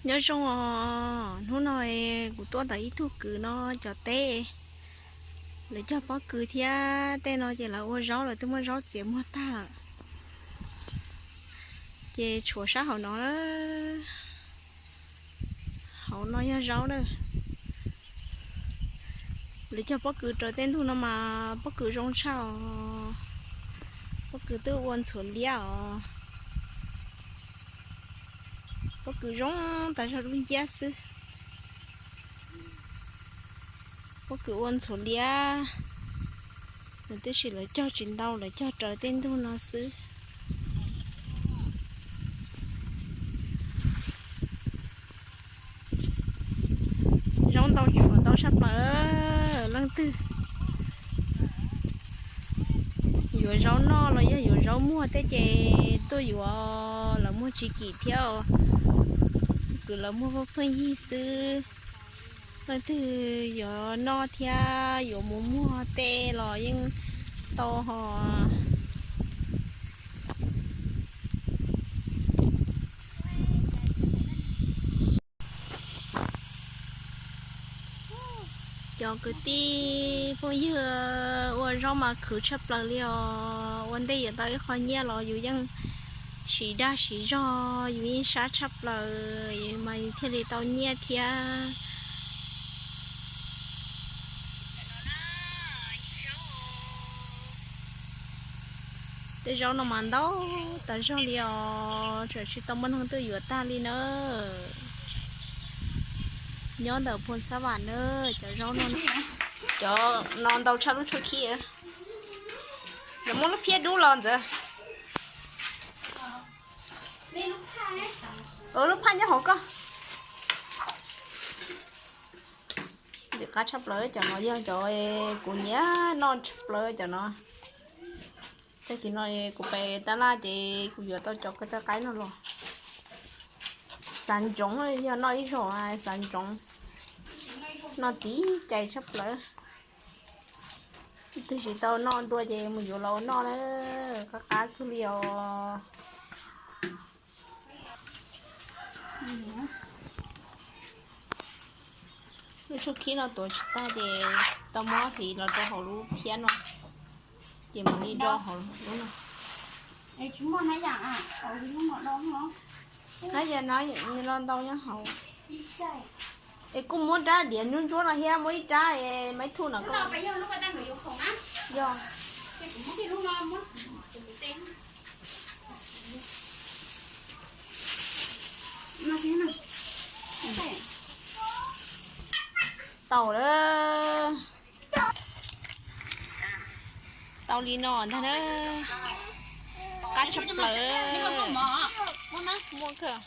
Nyob zoo os, hnub no kuv tuaj ntawm ib tug kwv no cov teb, lawv cog pob kws thiab tej no ces lawv ua zaub, lawv twb muab zaub txiav muag tag lawm. Ces tshuav sab hauv no, hauv no yog zaub na. Lawv cog pob kws raws tej ntug no mas pob kws zoo tshaj os. Pob kws twb ua ntxhuav liab os. Pob kws zoo tas zog dub nciab xwb. Pob kws ua ntxhuav liab, nws tib si lawv cog tsis ntau, lawv cog raws tej ntug no xwb. Zaub ntau, tshuav ntau tshaj plaws. Leej twg yuav zaub noj los yog yuav zaub muag tej ces tuaj yuav, lawv muag tsis kim thiab os. Kwv lawv muag pheej yig xwb. Leej twg yuav noj thiab yuav mus muag tej los yeej tau hos. Cov kwv tij phooj ywg, ua zaub mas khwv tshaj plaws li os. Ua ntej yuav tau ib qho nyiaj los yus yeej siv dag siv zog, yus yeej sab tshaj plaws mas yus thiaj li tau nyiaj thiab. Tej zaub no mas ntau tas zog li os, tseem tsis tau muaj neeg tuaj yuav tag li na. Nyob ntawm Phoos Xab Vam na, cov zaub no, cov no ntau tshaj lub tshuab khib. Lawv muab lub phiab dub los ntxawm. Lub phaj nyob hauv koj. Ntxim qab tshaj plaws cov no, yog cov kuv nyiam noj tshaj plaws cov no. Tag kis no kuv pem tab laj ces kuv yuav tau cov kawg tawg qaib no los. Xav ntsoov, yog noj ib zaug xav ntsoov. Noj tib cai tshaj plaws. Twb tsis tau noj dua ces mus yuav los noj na, qab qab kawg li os. Lub tshuab khib no tuav tsis tag ces tau muab hliv los rau hauv lub phiab no, ces mam li do hauv lub no. Hnab yam no los ntau nyob hauv. Es kuj muab rab diav ntsuab ntsuab no thiab, muab ib rab es maib thuj no. Yog. Tau lawm. Tau li no ntag na. Qab tshaj plaws. Muaj kawg.